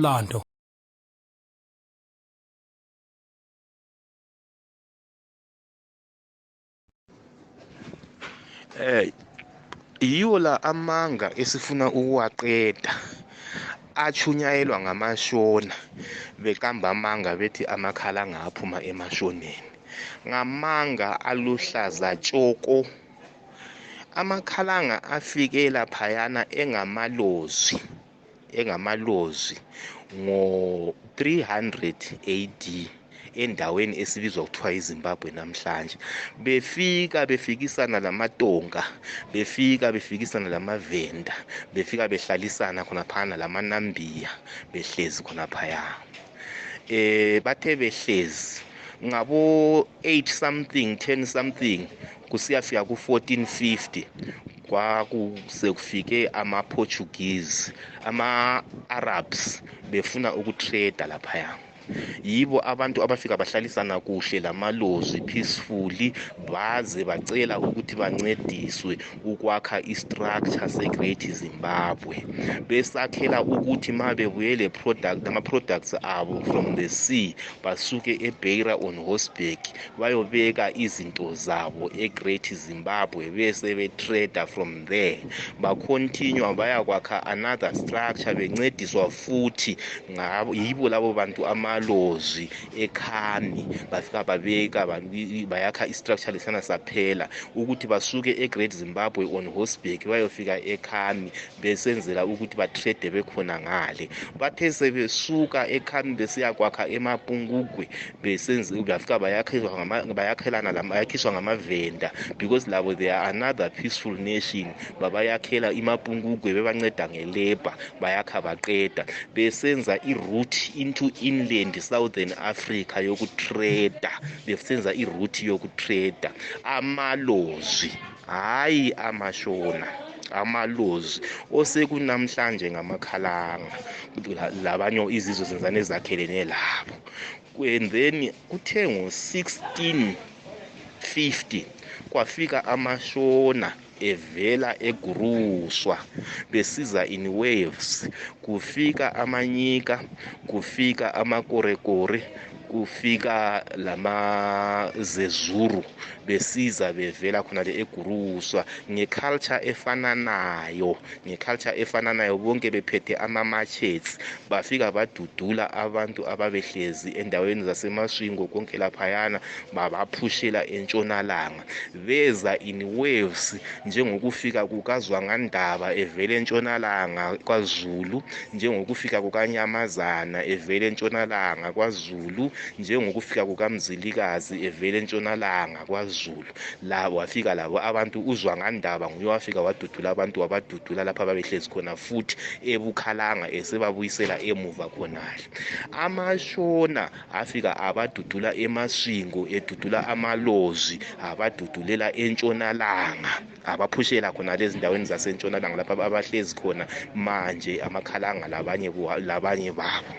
somlando. Yiwo la amanga esifuna ukuwaqeda achunyayelwa ngamashona beqamba amanga bethi amakhalanga aphuma emashoneni ngamanga aluhlaza tshoko. Amakhalanga afikela phayana engamalozi ngo-300 AD endaweni esibizwa kuthiwa iZimbabwe namhlanje. Befikisana lamatonga, befikisana lamavenda, befika behlalisana khonaphana lamaNambiya, behlezi khonaphaya. Bathe behlezi ngabo 8 something 10 something kusiyafika ku-1450 kwakusekufike ama-Portuguese, ama-Arabs befuna ukutrade laphaya. Yibo abantu abafika bahlalisana kuhle lamalozi peacefully, baze bacela ukuthi bancediswe ukwakha istructure se-Great Zimbabwe. Besakhela ukuthi ma bebuye ama-products abo from the sea basuke eBeira on Horseback bayobeka izinto zabo e-Great Zimbabwe bese betrade from there. Bacontinue bayakwakha another structure bencediswa futhi yibo labo bantu amalozi ekhani, bafika babeka bayakha istructure lesana saphela ukuthi basuke eGreat Zimbabwe on Horseback bayofika ekhani besenzela ukuthi batrade bekhona ngale. Bathe sebesuka ekhani besiya kwakha emapungugwe bafika bayakhiswa ngamavenda because labo they are another peaceful nation. Babayakhela imapungugwe bebanceda ngelabor bayakha baqeda besenza iroute into inland Southern Africa yokutrade, besenza iroute yokutrade. Amalozi hayi amashona, amalozi osekunamhlanje ngamakhalanga labanye izizwe zenzane zakhelene labo. And then kuthe ngo-1650 kwafika amashona evela eguruswa besiza in waves, kufika amanyika, kufika amakorekore, kufika lama zezuru besiza bevela khona le eguruswa ngeculture efananayo bonke bephethe ama-machets. Bafika badudula abantu ababehlezi endaweni zasemaswingo konke laphayana babaphushela entshonalanga beza in waves, njengokufika kukazwangandaba evela entshonalanga kwaZulu, njengokufika kukanyamazana evela entshonalanga kwaZulu, njengokufika kukaMzilikazi evela entshonalanga kwaZulu. Labo wafika labo abantu uzwangandaba nguye wafika wadudula abantu wabadudula lapha ababehlezi khona futhi ebukhalanga esebabuyisela emuva khonale. Amashona afika abadudula emaswingo edudula amalozi abadudulela entshonalanga abaphushela khona lezi ndaweni zasentshonalanga lapha abahlezi khona manje amakhalanga labanye babo.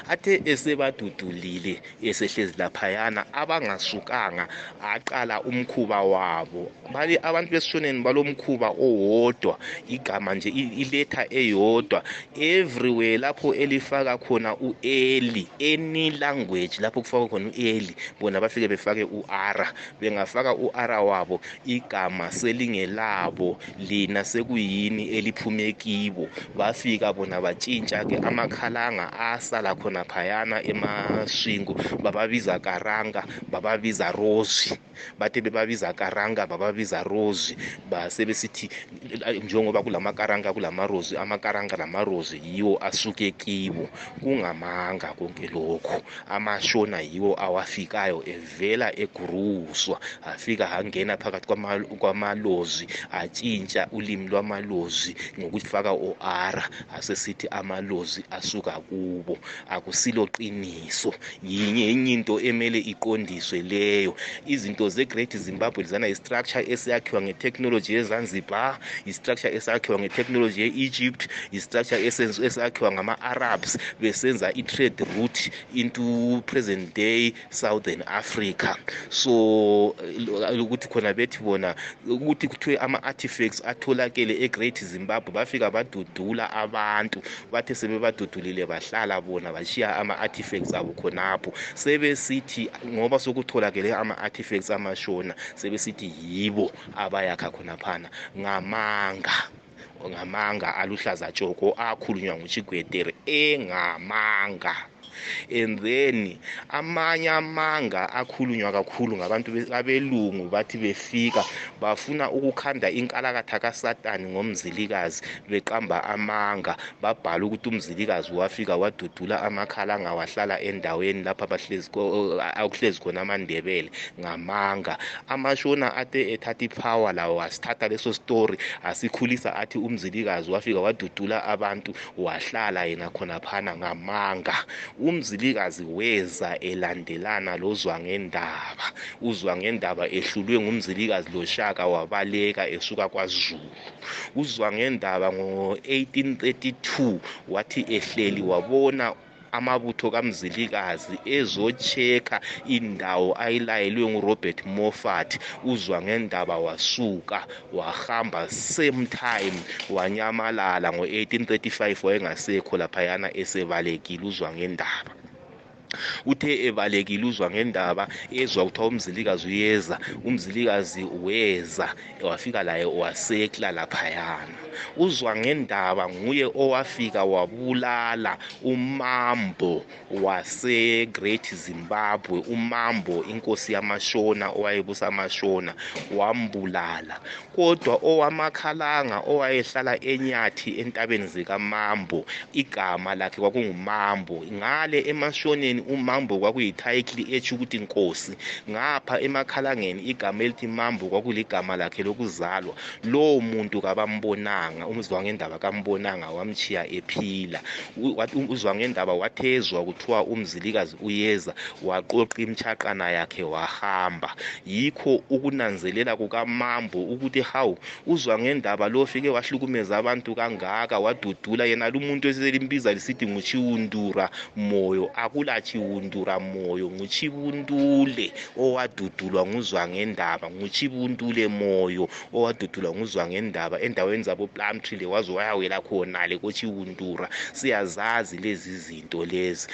Athe esebadudulile esehlezi laphayana abangasukanga aqala umkhuba wabo. Bali abantu besishoneni balomkhuba owodwa, igama nje iletha eyodwa everywhere lapho elifaka khona u-eli, any language lapho kufaka khona u-eli bona bafike befake u-ara. Bengafaka u-ara wabo igama selingelabo lina sekuyini eliphume kibo. Bafika bona batshintsha ke amakhalanga asala khona phayana emaswingo bababiza karanga, bababiza rozi. Bathe bebabiza karanga bababiza rozi basebesithi njengoba kulamakaranga kulamarozi, amakaranga lamarozi yiwo asuke kibo. Kungamanga konke lokho, amashona yiwo awafikayo evela eguruswa afika angena phakathi kwamalozi atshintsha ulimi lwamalozi ngokufaka o-ara asesithi amalozi asuka kubo. akusilo qiniso. Yinye into emele iqondiswe leyo. Izinto ze-Great Zimbabwe zana i-structure esiyakhiwa nge-technology yeZanzibar, i-structure esiyakhiwa nge-technology ye-Egypt, i-structure esiyakhiwa ngama-Arabs besenza i-trade route into present day Southern Africa. So ukuthi khona bethi bona ukuthi kuthiwe ama-artifacts atholakele e-Great Zimbabwe bafika badudula abantu bathe sebebadudulile bahlala bona bashiya ama-artifacts abo khonapho sebesithi ngoba sokutholakele ama-artifacts amashona sebesithi yibo abayakha khonaphana ngamanga aluhlaza tshoko akhulunywa nguChigwetere engamanga. And then amanye amanga akhulunywa kakhulu ngabantu abelungu bathi befika bafuna ukukhanda inkalakatha kaSatani ngomzilikazi beqamba amanga babhala ukuthi umzilikazi wafika wadudula amakhalanga wahlala endaweni lapha akuhlezi khona amaNdebele ngamanga. Amashona ate ethatha ipower lawo wasithatha leso story asikhulisa athi umzilikazi wafika wadudula abantu wahlala yena khonaphana ngamanga. Umzilikazi weza elandelana lozwangendaba, uzwangendaba ehlulwe ngumzilikazi loShaka wabaleka esuka kwaZulu. Uzwangendaba ngo-1832 wathi ehleli wabona amabutho kaMzilikazi ezocheka indawo ayilayelwe nguRobert Moffat. Uzwangendaba wasuka wahamba same time wanyamalala ngo-1835 wayengasekho laphayana esebalekile uzwangendaba. Uthe ebalekile uzwangendaba ezwa kuthiwa umzilikazi uyeza, umzilikazi weza wafika laye wasekla laphayana. Uzwangendaba nguye owafika wabulala umambo wase-Great Zimbabwe, umambo inkosi yamashona owayebusa amashona wambulala. Kodwa owamakhalanga owayehlala eNyathi entabeni zikaMambo igama lakhe kwakungumambo. Ngale emashoneni umambo kwakuyititle etsho ukuthi inkosi, ngapha emakhalangeni igama elithi mambo kwakuligama lakhe lokuzalwa. Lowo muntu kabambonanga, umzwangendaba kambonanga wamchiya ephila. Uzwangendaba wathezwa kuthiwa umzilikazi uyeza waqoqa imtshaqana yakhe wahamba. Yikho ukunanzelela kukaMambo ukuthi hawu uzwangendaba lo fike wahlukumeza abantu kangaka wadudula yena lumuntu eselimbiza lisithi nguChiwundura moyo. Akula Chiwundura moyo, nguChibundule owadudulwa nguzwangendaba, nguChibundule moyo owadudulwa nguzwangendaba endaweni zabo Plumtree le wazo wayawela khonale koChiwundura. Siyazazi lezi zinto lezi.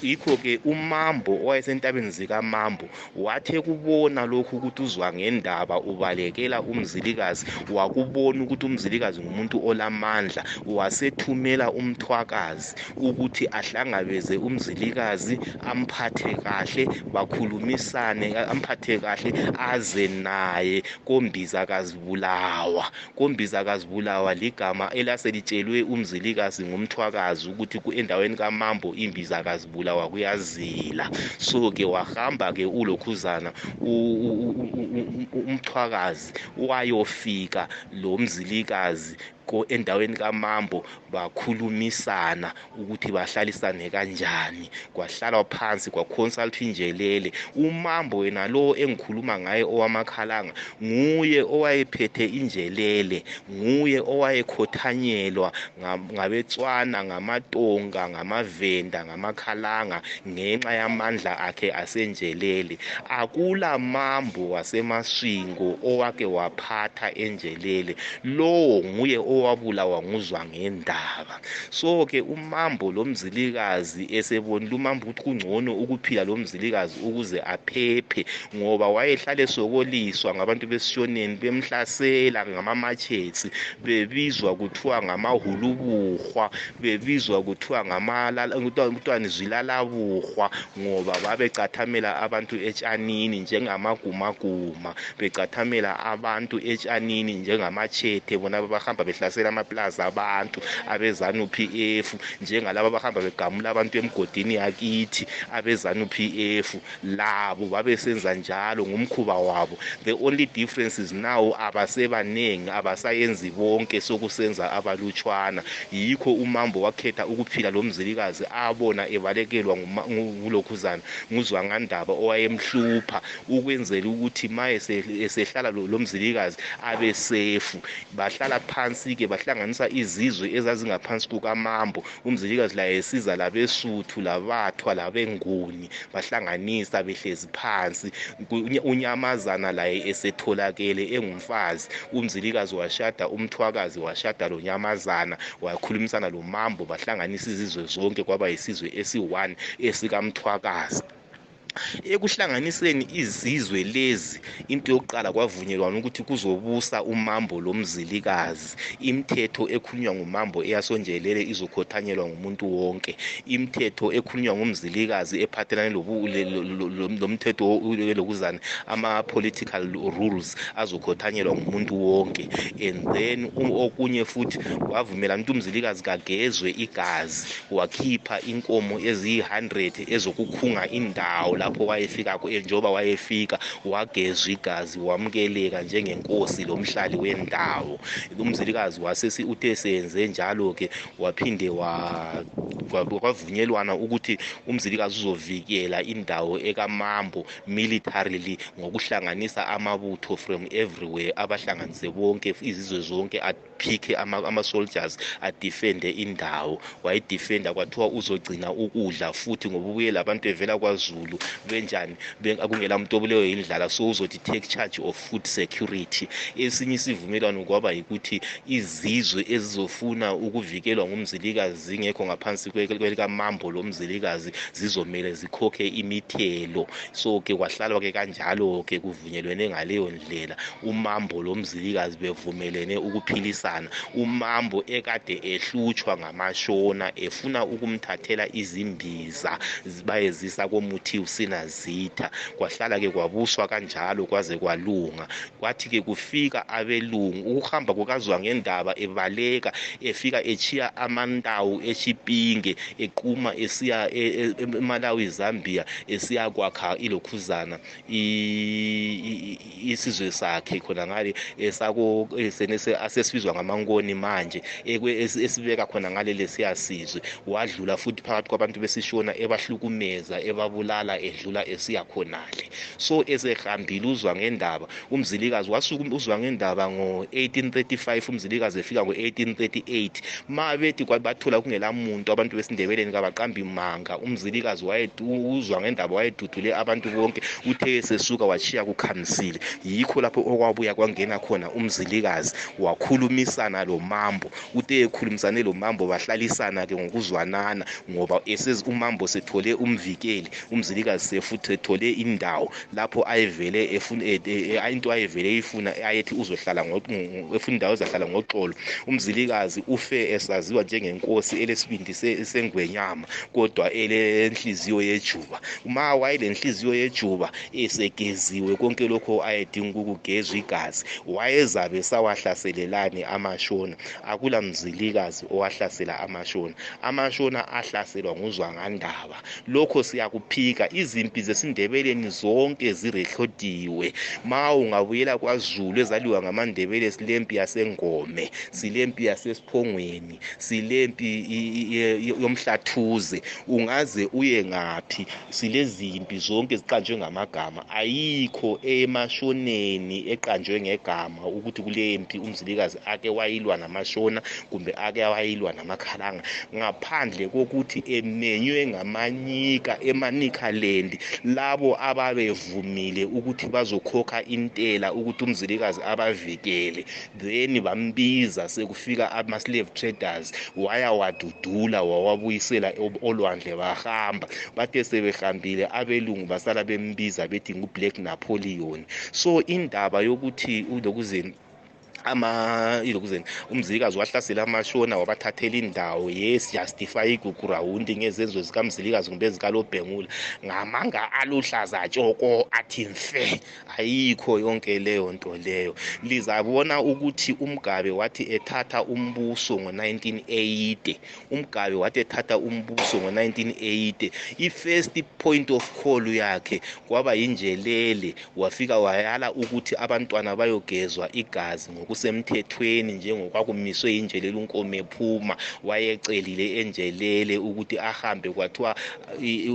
Yikho ke uMambo owayesentabeni zikaMambo wathe kubona lokhu ukuthi uzwangendaba ubalekela umzilikazi, wakubona ukuthi umzilikazi ngumuntu olamandla, wasethumela umthwakazi ukuthi ahlangabeze umzilikazi amphathe kahle bakhulumisane, amphathe kahle aze naye koMbiza kaZibulawa. koMbiza kaZibulawa ligama elaselitshelwe umzilikazi ngumthwakazi ukuthi endaweni kaMambo iMbiza kaZibulawa kuyazila. So ke wahamba ke ulokhuzana umthwakazi wayofika lo mzilikazi endaweni kaMambo bakhulumisana ukuthi bahlalisane kanjani. Kwahlalwa phansi kwaconsultwa injelele. uMambo wena lo engikhuluma ngaye owamakhalanga nguye owayephethe injelele, nguye owayekhothanyelwa ngabetswana, ngamaTonga, ngamavenda, ngamakhalanga ngenxa yamandla akhe asenjelele. Akula Mambo waseMasvingo owake waphatha enjelele, lo nguye owabulawa nguzwangendaba. So ke uMambo lo mzilikazi esebonile uMambo ukuthi kungcono ukuphila lo mzilikazi ukuze aphephe, ngoba wayehlale esokoliswa ngabantu besishoneni bemhlasela ngama-machetes, bebizwa kuthiwa ngamahulubuhwa, bebizwa kuthiwa kuthiwa zilalabuhwa, ngoba babecathamela abantu etshanini njengamagumaguma, becathamela abantu etshanini njengamatshete, bona bahamba behla behlasela amaplaza abantu abeZanu PF, njengalabo abahamba begamula abantu emgodini yakithi abeZanu PF. Labo babesenza njalo ngumkhuba wabo. The only difference is now abasebanengi, abasayenzi bonke, sokusenza abalutshwana. Yikho uMambo wakhetha ukuphila lo Mzilikazi, abona ebalekelwa ngulokhuzana nguzwangandaba owayemhlupha, ukwenzela ukuthi ma esehlala lo Mzilikazi abe safe. Bahlala phansi ke bahlanganisa izizwe ezazingaphansi kukaMambo. uMzilikazi la esiza labeSuthu, labathwa, labenguni, bahlanganisa behlezi phansi. uNyamazana laye esetholakele engumfazi, uMzilikazi washada umthwakazi, washada lo Nyamazana, wakhulumisana lo Mambo, bahlanganisa izizwe zonke kwaba yisizwe esi-1 esikaMthwakazi. Ekuhlanganiseni izizwe lezi, into yokuqala kwavunyelwana ukuthi kuzobusa uMambo lo Mzilikazi. Imithetho ekhulunywa nguMambo eyasonjelele izokhothanyelwa ngumuntu wonke. Imithetho ekhulunywa nguMzilikazi ephathelane lomthetho welokuzana, ama-political rules, azokhothanyelwa ngumuntu wonke. And then okunye futhi wavumelana ukuthi uMzilikazi kagezwe igazi, wakhipha inkomo eziyi-100 ezokukhunga indawo lapho wayefika njengoba wayefika wagezwa igazi, wamukeleka njengenkosi lomhlali wendawo. uMzilikazi uthe senze njalo ke waphinde kwavunyelwana ukuthi uMzilikazi uzovikela indawo ekaMambo militarily ngokuhlanganisa amabutho from everywhere, abahlanganise bonke izizwe zonke, aphikhe ama-soldiers adefende indawo. Wayidefenda kwathiwa uzogcina ukudla futhi, ngoba ubuye labantu evela kwaZulu benjani akungela muntu obulewe yindlala, so uzothi take charge of food security. Esinye isivumelwano kwaba yikuthi izizwe ezizofuna ukuvikelwa nguMzilikazi zingekho ngaphansi kwelikaMambo lo Mzilikazi zizomele zikhokhe imithelo. So ke kwahlalwa ke kanjalo ke kuvunyelwene ngaleyo ndlela. uMambo lo Mzilikazi bevumelene ukuphilisana. uMambo ekade ehlutshwa ngamaShona efuna ukumthathela izimbiza bayezisa komuthi uSinazitha. Kwahlala ke kwabuswa kanjalo kwaze kwalunga. Kwathi ke kufika abelungu, ukuhamba kukazwangendaba ebaleka efika echiya amantawu eChipinge, eqhuma esiya eMalawi, Zambia, esiya kwakha ilokhuzana isizwe sakhe khona ngale asesibizwa ngamankoni manje, esibeka khona ngale lesiyasizwe. Wadlula futhi phakathi kwabantu besiShona ebahlukumeza, ebabulala, edlula esiya khonale. So esehambile uZwangendaba, uMzilikazi wasuka uZwangendaba ngo-1835, uMzilikazi efika ngo-1838. Ma bethi bathola kungela muntu abantu besindebeleni kabaqamba imanga, uMzilikazi uZwangendaba wayedudule abantu bonke, uthe sesuka wachiya kuKhamsile. Yikho lapho okwabuya kwangena khona uMzilikazi wakhulumisana lo Mambo. Uthe ekhulumisane lo Mambo bahlalisana ke ngokuzwanana, ngoba uMambo sethole umvikeli, uMzilikazi sefuthi ethole indawo lapho ayevele into ayevele ifuna, ayethi uzohlala efuna indawo ezahlala ngoxolo. uMzilikazi ufe esaziwa njengenkosi elesibindi sengwenyama, kodwa elenhliziyo yejuba. Uma wayelenhliziyo yejuba, esegeziwe konke lokho ayedinga ukugezwa igazi, wayezabe sawahlaselelani amaShona. Akula Mzilikazi owahlasela amaShona. amaShona ahlaselwa nguZwangandaba. Lokho siyakuphika, izimpi zesindebeleni zonke zirekhodiwe. Ma ungabuyela kwaZulu ezaliwa ngamaNdebele, silempi yaseNgome, silempi yasesiphongweni, silempi yomhlathuze, ungaze uye ngaphi, silezimpi zonke ziqanjwe ngamagama. Ayikho emaShoneni eqanjwe ngegama ukuthi kulempi uMzilikazi ake wayilwa namaShona kumbe ake wayilwa namaKhalanga, ngaphandle kokuthi emenywe ngamanyika emaNikaland, labo ababevumile ukuthi bazokhokha intela ukuthi uMzilikazi abavikele. Then bambiza, sekufika ama-slave traders, wayawadudula wawabuyisela olwandle, bahamba. Bathe sebehambile abelungu basala bembiza bethi ngu-Black Napoleon. So indaba yokuthi ulokuzeni ilokuzeni uMzilikazi wahlasela amashona wabathathela indawo yes justify igugurawundi ngezenzo zikaMzilikazi kumbe zikalobhengula ngamanga aluhlaza tshoko athi mfe ayikho yonke leyo nto leyo. Lizabona ukuthi uMgabe wathi ethatha umbuso ngo1980 uMgabe wathi ethatha umbuso ngo1980 i-first point of call yakhe kwaba yinjelele wafika wayala ukuthi abantwana bayogezwa igazi ngokusemthethweni njengokwakumiswe injelele uNkomo ephuma wayecelile enjelele ukuthi ahambe kwathiwa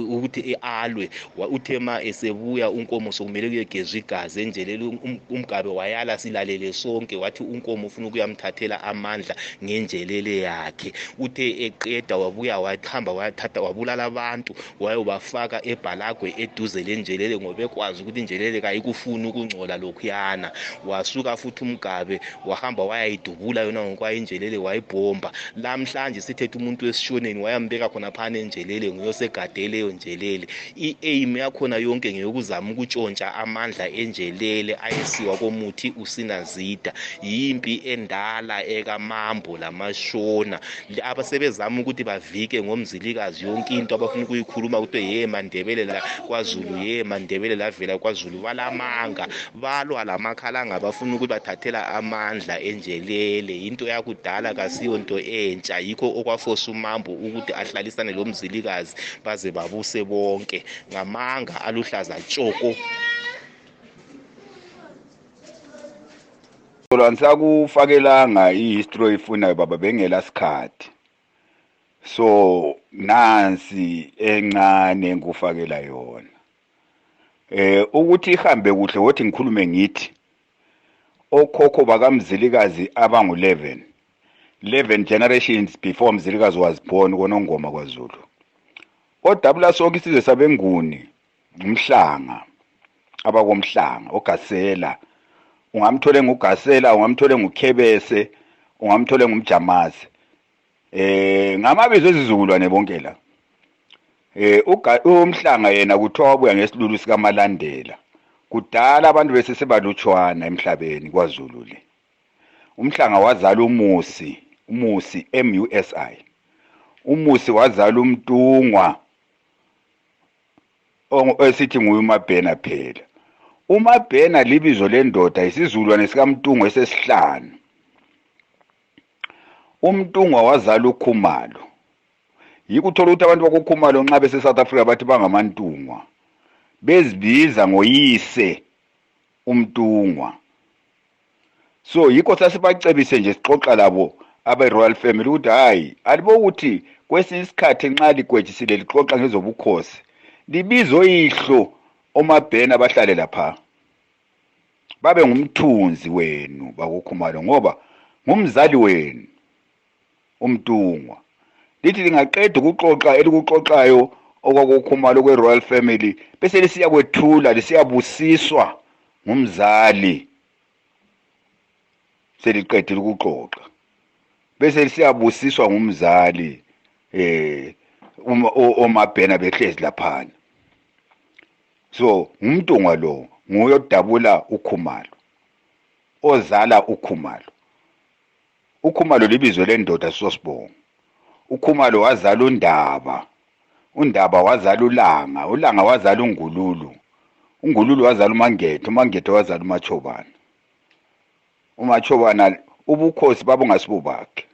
ukuthi alwe uthema esebuya uNkomo sokumele kuyegezwa igazi enjelele uMgabe wayala silalele sonke wathi uNkomo ufuna ukuyamthathela amandla ngenjelele yakhe uthe eqeda wabuya wahamba wathatha wabulala abantu wayobafaka eBhalagwe eduze lenjelele ngoba ekwazi ukuthi injelele kayikufuna ukungcola lokhuyana wasuka futhi uMgabe wahamba wayayidubula yona ngokwayinjelele wayibhomba lamhlanje sithethe umuntu wesishoneni wayambeka khona phana enjelele nguyosegade leyo njelele i-aim yakhona yonke ngeyokuzama ukutshontsha amandla enjelele ayesiwa komuthi uSinazida yimpi endala ekaMambo lamashona abasebezama ukuthi bavike ngoMzilikazi yonke into abafuna ukuyikhuluma ukuthi ye Mandebele la kwaZulu ye Mandebele lavela kwaZulu balamanga balwa lamakhalanga bafuna ukuthi bathathela amandla enjelele into yakudala kasiyo nto entsha yikho okwafosa uMambo ukuthi ahlalisane lo Mzilikazi baze babuse bonke ngamanga aluhlaza tshoko. Angisakufakelanga ihistory ifunayo baba bengela sikhathi so nansi encane ngikufakela yona ukuthi ihambe kuhle wothi ngikhulume ngithi okhokho bakaMzilikazi abangu11 generations before Mzilikazi was born koNongoma kwaZulu odabula sonke isizwe sabenguni umhlanga abakomhlanga oGasela ungamthole nguGasela ungamthole nguKhebese ungamthole ngumjamasi ngamabizo ezizukulwane bonke la umhlanga yena kuthiwa wabuya ngesilulu sikaMalandela kudala abantu besesebalutshwana emhlabeni kwaZulu le umhlanga wazala umusi MUSI umusi wazala uMtungwa esithi nguye uMabhena phela uMabhena libizo lendoda isizulwane sikaMtungwa esesihlanu uMtungwa wazala uKhumalo yikuthola ukuthi abantu bakoKhumalo nxa bese South Africa bathi bangamantungwa bezibiza ngoyise uMtungwa so yikho sasibacebise nje sixoxa labo abe-royal family ukuthi hayi alibo ukuthi kwesinye isikhathi nxa ligwejisile lixoxa ngezobukhosi libizo ihlo oMabhena bahlale lapha babe ngumthunzi wenu bakoKhumalo ngoba ngumzali wenu uMtungwa lithi lingaqeda ukuxoxa elikuxoxayo okwakoKhumalo kwe-royal family bese lisiya kwethula lisiyabusiswa ngumzali seliqedile ukuxoxa bese lisiyabusiswa ngumzali oMabhena behlezi laphana so ngumntungwa lo nguye odabula uKhumalo ozala uKhumalo uKhumalo libizo lendoda sosibongo uKhumalo wazala uNdaba wazala uLanga wazala uNgululu wazala uMangethe wazala uMachobana ubukhosi babungasibo bakhe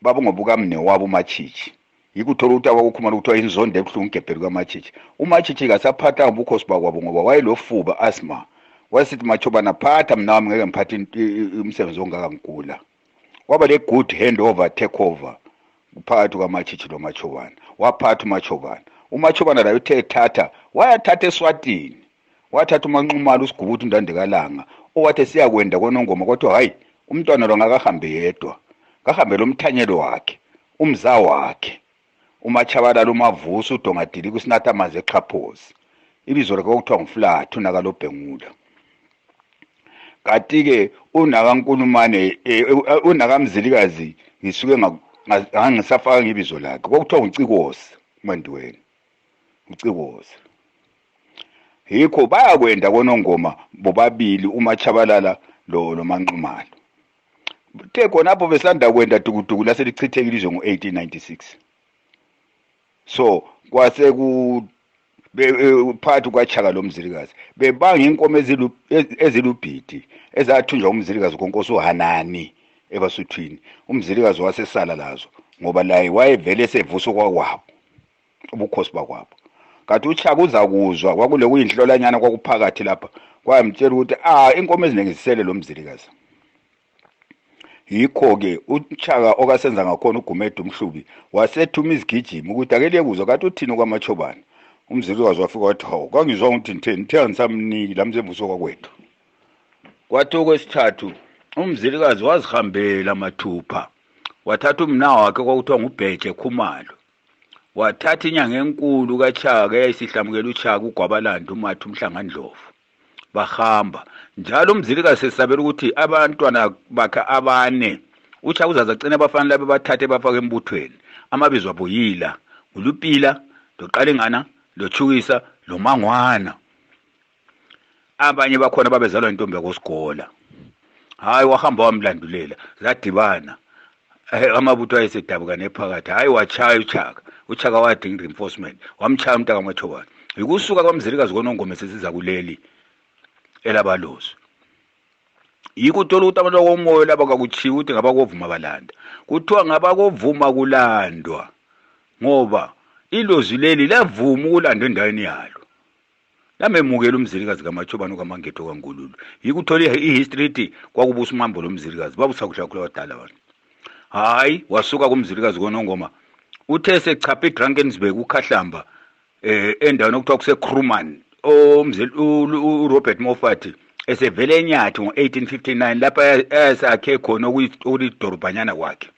babungobukamne wabo uMachichi yikuthola ukuthi abakukhumala ukuthiwa inzondo ebuhlungu gebheli kwaMachichi uMachichi kasaphatha ubukhosi bakwabo ngoba wayelofuba asthma wasithi Machobana phatha mina wami ngeke ngiphathe umsebenzi ongaka ngikula kwaba le good handover takeover uphakathi kwaMachichi loMachobana waphatha uMachobana la uthe thatha wayathatha eSwatini wathatha uManxumalo uSigubuthi uNdandekalanga owathi siyakwenda koNongoma kodwa hayi umntwana lo ngakahambe yedwa kahambe lomthanyelo wakhe umza wakhe uMachabalala uMavuso uDongadili kusinatha amanzi eXhaphozi ibizo lakhe okuthiwa nguFlathu nakalobhengula kanti ke unakaNkulumane unakamzilikazi ngisuke ngisafaka ngibizo lakhe kokuthiwa uCikosi mandiweni uCikosi yikho bayakwenda koNongoma bobabili uMachabalala lo Manxumalo. Uthe khonapho besanda kwenda dukuduku laselichithekile izwe ngo1896. So kwase ku phakathi kwaChaka lo Mzilikazi bebanga inkomo ezilubhidi ezathunjwa uMzilikazi konkosi uHanani eBasuthwini. uMzilikazi wasesala lazo ngoba laye wayevele sevuso kwakwabo ubukhosi bakwabo. Kanti uChaka uzakuzwa kwakule kuyinhlolanyana kwakuphakathi lapha kwamtshela ukuthi inkomo eziningi zisele lo Mzilikazi. Yikho-ke uChaka okasenza ngakhona uGumede uMhlubi wasethuma izigijima ukuthi akeliye kuzwa kanti uthini kwaMachobana. uMzilikazi wafika wathi hawu kangizwa ukuthi ngithe ngisamniki lamsevuso kwakwethu. Kwathi okwesithathu uMzilikazi wazihambela mathupha wathatha umnawa wakhe kwakuthiwa nguBheje Khumalo. Wathatha inyanga enkulu kaChaka eyayisihlamukela uChaka uGwabalanda uMathi uMhlangandlovu. Bahamba njalo uMzilikazi sesabela ukuthi abantwana bakhe abane uChaka uzaza gcina abafana laba bathathe bafake embuthweni. Amabizo abo yila uLupila, loQalengana, loChukisa, loMangwana. Abanye bakhona babezalwa intombi yakoSigola. Hayi wahamba wamlandulela zadibana. Amabutho ayesedabuka nephakathi. Hayi wachaya uChaka. uChaka wadinga reinforcement wamchaya umntaka kaMachobana. Ukusuka kwaMzilikazi konongoma sesiza kuleli elabalozi. Yikuthola ukuthi abantu bakomoyo laba kakuchiya ukuthi ngabakovuma balanda. Kuthiwa ngabakovuma kulandwa ngoba ilozi leli lavuma ukulanda endaweni yalo. Lamemukela uMzilikazi kaMachobana kaMangetho kaNgululu. Yikuthola ihistory kwakubusa umambo lo Mzilikazi babusakuhla kula wadala abantu. Hayi wasuka kuMzilikazi konongoma uthe sechapha eDrankensberg ukhahlamba endaweni okuthiwa kuseKruman uRobert Moffat esevele eNyathi ngo1859 lapha esakhe khona okuyidorobhanyana kwakhe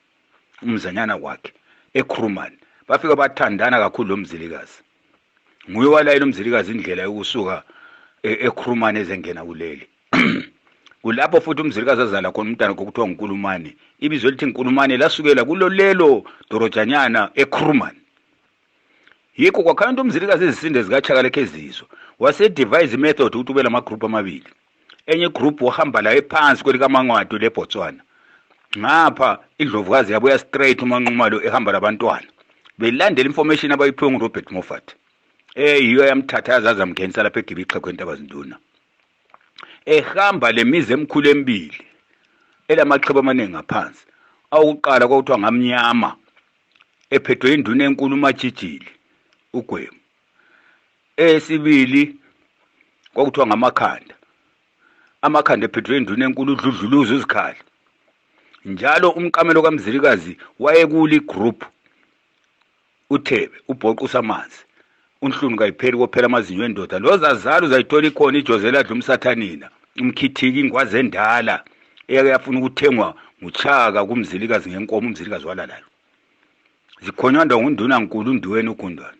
umzanyana kwakhe eKruman. Bafika bathandana kakhulu lo Mzilikazi. Nguye walayela uMzilikazi indlela yokusuka eKruman ezengena kuleli. Kulapho futhi uMzilikazi azala khona umntana kokuthiwa uNkulumane. Ibizo lithi Nkulumane lasukela kulo lelo dorojanyana eKruman. Yikho kwakhanda uMzilikazi ezisinde zikaChaka lekhe ezizwe. Wase devise method ukuthi ube lama group amabili. Enye group wahamba la ephansi kwelika Mangwado leBotswana. Ngapha iNdlovukazi yabuya straight uManxumalo ehamba labantwana. Belandela information abayiphiwe nguRobert Moffat. Yiyo yamthatha yazaza mngenisa lapha eGibixhe kwentabaZinduna. Ehamba lemizi emkhulu emibili elamaqheba amaningi ngaphansi. Awuqala kwakuthiwa ngamnyama ephethwe induna enkulu uMajijili uGwemu. Esibili kwakuthiwa ngamakhanda. Amakhanda ephethwe induna enkulu uDludluluzo uZikhala. Njalo umqamelo kaMzilikazi wayekuli group uThebe ubhoqa uSamanzi. Unhlunu kayipheli kophela amazinyo endoda lozazalo uzayithola ikhona iJozela dla umsathanina umkhithiki ingwazi endala eyafuna ukuthengwa nguChaka kuMzilikazi ngenkomo uMzilikazi walalayo. Zikhonywa ngunduna nkulu undiweni uGundwana.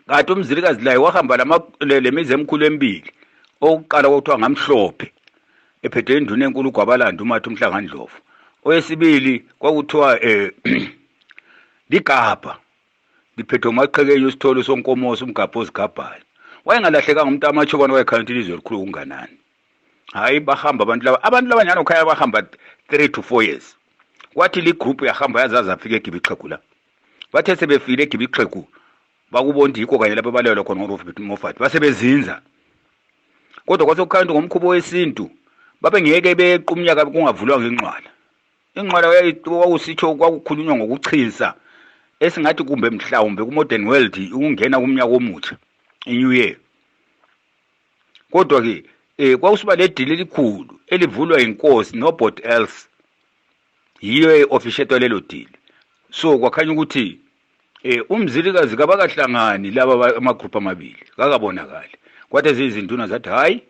Kanti uMzilikazi laye wahamba lemizi emkhulu emibili okuqala kwakuthiwa ngamhlophe ephethe induna enkulu uGwabalanda uMathi uMhlangandlovu. Oyesibili kwakuthiwa ligabha liphethwe umaqhekenye usithole sonkomoso umgabho ozigabhayo. Wayengalahleka ngumuntu aMachobana wayekhanti ilizwe elikhulu kunganani. Hayi bahamba abantu labanyana ukhaya bahamba 3 to 4 years. Kwathi li group yahamba yazaza afike eGibixhe la. Bathe sebefile eGibixhe bakubonda ikho kanye lapha balelo khona ngoRobert Moffat basebezinza. Kodwa kwasekukhanti ngomkhubo wesintu babe ngeke bequmnyaka kungavulwa ngenxwala. Inxwala yayisitsho kwakukhulunywa ngokuchisa esingathi kumbe mhlawumbe kuModern World ukungena kumnyaka omutsha iNew Year. Kodwa ke kwakusiba ledili elikhulu elivulwa inkosi nobot else. Yiyo official lelo dili. So kwakhanya ukuthi uMzilikazi kabakahlangani laba amagroup amabili kakabonakali. Kwathi izinduna zathi hayi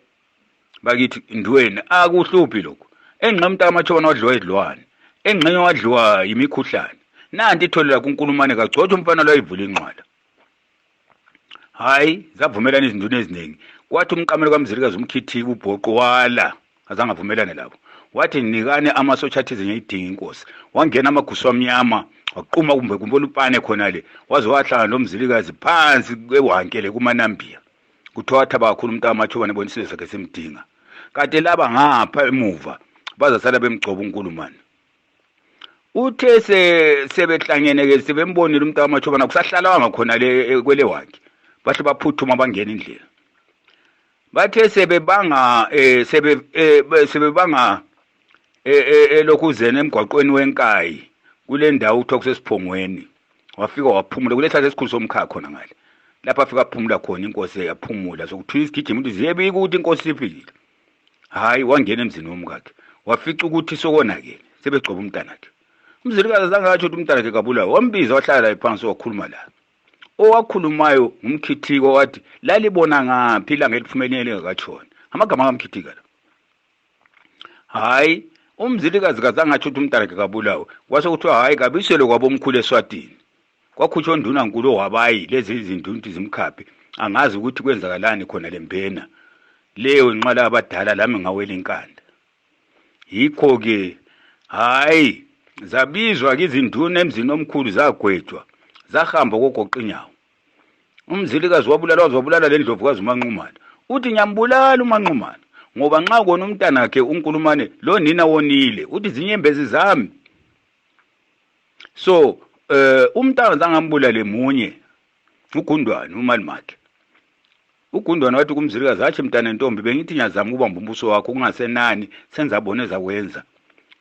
bakithi indweni akuhluphi lokho. Engqemta aMachobana wadliwa idlwane. Engqenye wadliwa yimikhuhlane. Nanti itholela kuNkulumane kagcotha umfana lo ayivula inxwala. Hayi zavumelana izinduna eziningi. Kwathi umqamelo kaMzilikazi umkhithiki ubhoqo wala azange avumelane labo. Wathi nikane amasotsha athize ngiyidinga inkosi. Wangena amagusu amnyama waqhuma kumbe kumbona upane khona le. Waze wahlanga noMzilikazi phansi kwewankele kumaNambia. Kuthiwa wathaba kakhulu umntaka aMachobana ebonisile sakhe semdinga. kade laba ngapha emuva bazasala bemgcoba uNkulumane. Uthe sebehlangene ke sebembonile umuntu kaMachobana kusahlala ngakhona le kwele wakhe bahle baphuthuma bangena indlela. Bathe sebebanga sebebanga elokuzena emgwaqweni wenkayi kule ndawo uthoku sesiphongweni wafika waphumula kuletha lesikhulu somkhaya khona ngale lapha afika aphumula khona inkosi yaphumula sokuthula isigijima ukuthi ziyebika ukuthi inkosi iphilile. Hayi wangena emzini womkakhe wafica ukuthi sokonakele sebegcoba umntanakhe. Mzilikazi azangatsho ukuthi umntanakhe kabulawa wambiza wahlala la phansi wakhuluma la. Owakhulumayo ngumkhithiko wathi lalibona ngaphi ilanga eliphumelele ngakatshona amagama kaMkhithika la. Hayi uMzilikazi kazangatsho ukuthi umntanakhe kabulawa kwase kuthiwa hayi kabisele kwabomkhulu eSwatini kwakhutshwa undunankulu wabayi lezi izindunti zimkhaphe angazi ukuthi kwenzakalani khona lembena leyo inqala abadala lami ngawela inkanda. Yikho ke hayi zabizwa ke izinduna emzini omkhulu zagwetshwa zahamba kogoqa inyawo. Umzilikazi wabulala lendlovukazi uManqumane uthi nyambulala uManqumane ngoba nxa kona umntanakhe uNkulumane lo nina wonile uthi zinyembezi zami. So umntana zangambulale munye uGundwane uMalimakhe. uGundwane wathi kumzilikazi athi mntana ntombi bengithi nyazama ukubamba umbuso wakho kungasenani senzabona ezakwenza.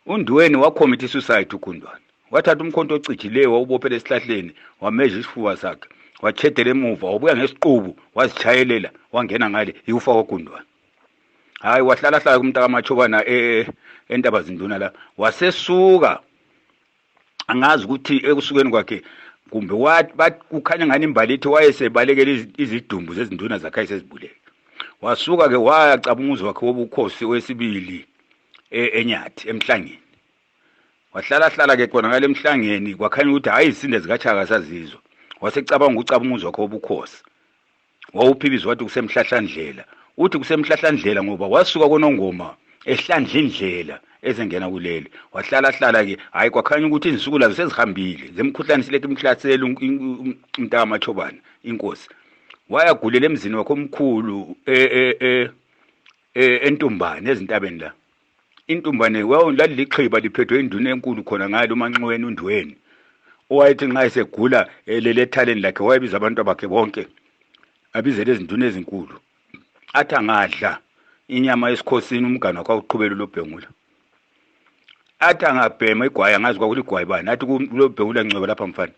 Undiweni wacommit suicide uGundwane wathatha umkhonto ocijileyo wawubophela esihlahleni wameja isifuba sakhe wachedela emuva wabuya ngesiqubu wazichayelela wangena ngale yufa kwaGundwane. Hayi wahlala kumntaka kaMachobana entaba zinduna la wasesuka angazi ukuthi ekusukeni kwakhe kumbe kukhanya ngani imbalithi wayesebalekela izidumbu zezinduna zakhe sezibuleke. Wasuka ke wayacaba umuzi wakhe wobukhosi wesibili eNyathi emhlangeni. Wahlala ke khona ngale emhlangeni kwakhanya ukuthi hayi isinde zikaChaka sazizwa. Wasecabanga ucaba umuzi wakhe wobukhosi. Wawuphibizwa wathi kusemhlahlandlela. Uthi kusemhlahlandlela ngoba wasuka koNongoma ehlandla indlela ezengena kuleli. Wahlala ke hayi kwakhanya ukuthi izinsuku lazo sezihambile zemkhuhlanisile imhlasela umntaka kaMachobana inkosi. Wayagulela emzini wakhe omkhulu eNtumbane ezintabeni la. Intumbane laliliqhiba liphethwe induna enkulu khona ngalo uManxiweni uNdweni. Owayethi nxa esegula elele ethaleni lakhe wayebiza abantu bakhe bonke abizele izinduna ezinkulu. Athi angadla inyama yesikhosini umgana wakhe uqhubela loBhengula. Athi angabhema igwayi angazi kwakule igwayi bani athi kuloBhengula ngcweba lapha mfana.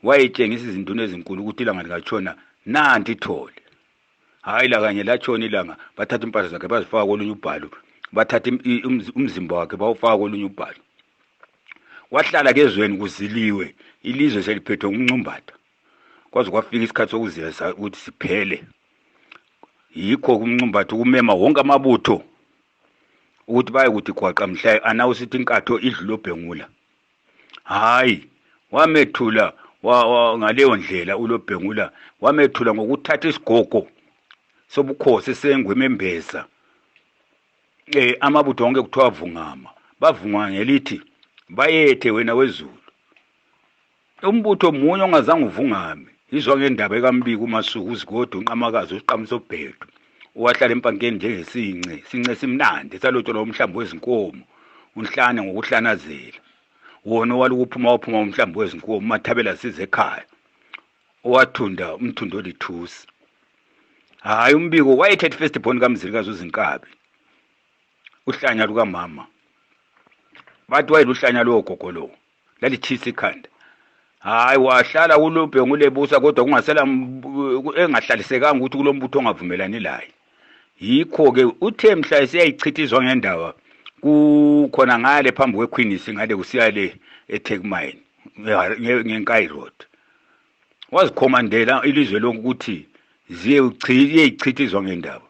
Wayetshengisa izinduna ezinkulu ukuthi ilanga likatshona nanti ithole. Hayi la kanye latshona ilanga bathatha impahla zakhe bazifaka kolunye ubhalo bathatha umzimba wakhe bawufaka kolunye ubhalo. Wahlala kezweni kuziliwe ilizwe seliphethwe ngumncumbatha. Kwaze kwafika isikhathi sokuzisa ukuthi siphele. Yikho kumncumbatha kumema wonke amabutho ukuthi baye ukuthi gwaqa mhla anawusithi inkatho idlula oBhengula. Hayi wamethula ngaleyo ndlela uloBhengula wamethula ngokuthatha isigogo sobukhosi sengweme embeza. Amabutho wonke kuthiwa avungama bavunga ngelithi bayethe wena weZulu. Umbutho munye ongazange uvungame izwa ngendaba ekamBiko uMasuku uZigodo uNqamakazi uSiqamso Bhedu owahlala empankeni since simnandi salotshelwa umhlambi wezinkomo unhlane ngokuhlanazela. Wona waphuma umhlambi wezinkomo mathabela size ekhaya owathunda umthundo olithusi. Hayi umbiko wayethethe first born kaMzilikazi uZinkabi uhlanya lukaMama. Bathi wayeluhlanya logogo lo lalithisa ikhanda. Hayi wahlala kuloBhengula ebusa kodwa kungasela engahlalisekanga ukuthi kulombutho ongavumelani laye. Yikho ke uthe mhla siyayichithizwa ngendaba kukhona ngale phambi kweQueen's ngale kusiyale eTechmine ngenkayi road. Wazikhomandela ilizwe lonke ukuthi ziyeyichithizwa ngendaba.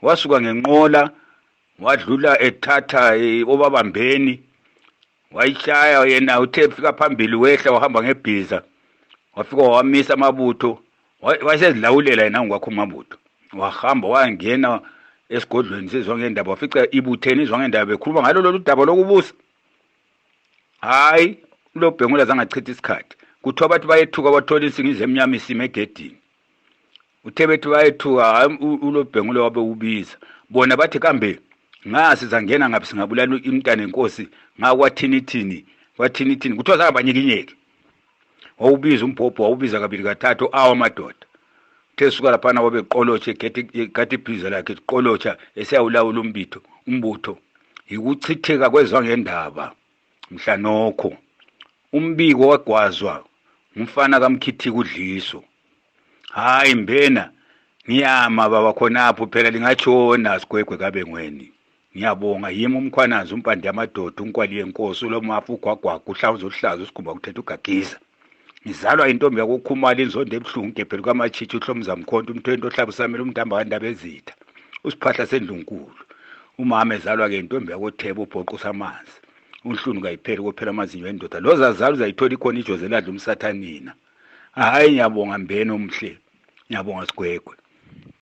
Wasuka ngenqola wadlula ethatha obabambeni wayishaya yena uthe fika phambili wehla wahamba ngebhiza wafika wamisa amabutho wayesezilawulela yena ngokwakho amabutho wahamba wangena esigodlweni sizwa ngendaba wafica ibutheni izwa ngendaba bekhuluma ngalo lolu daba lokubusa. Hayi uloBhengula zangachitha isikhathi kuthiwa bathi bayethuka bathola insingizo emnyama isime egedini. Uthe bethi bayethuka uloBhengula wabe ubiza bona bathi kambe ngasi zangena ngabe singabulala imntana enkosi ngakwathini kuthiwa zangabanyikinyeki wawubiza umbhobho wawubiza kabili kathathu amadoda thesuka laphana wabeqolotshe gathi ibhiza lakhe iqolotsha esiyawulawula umbutho ikuchitheka kwezwa ngendaba mhla nokho umbiko wagwazwa umfana kaMkhithi kudliso hayi mbena ngiyama baba khonapho phela lingachona sigwegwe kabe ngweni ngiyabonga yimi umkhwanazi umpande yamadoda unkwali yenkosi lomafu ugwagwaga uhlawuza uhlaza usikhumba kuthetha ugagisa ngizalwa intombi yakokhumala inzondo ebuhlungu gebhelu kwamatshitshi uhlomza mkhonto umthwento ohlabusamela umntamba kandaba ezitha usiphahla sendlunkulu umama ezalwa ke intombi yakotheba ubhoqo samanzi unhlunu kayipheli kophela amazinyo endoda lozazala uzayithola ikhona ijozi eladla umsathanina hayi ngiyabonga mbene omhle ngiyabonga sigwegwe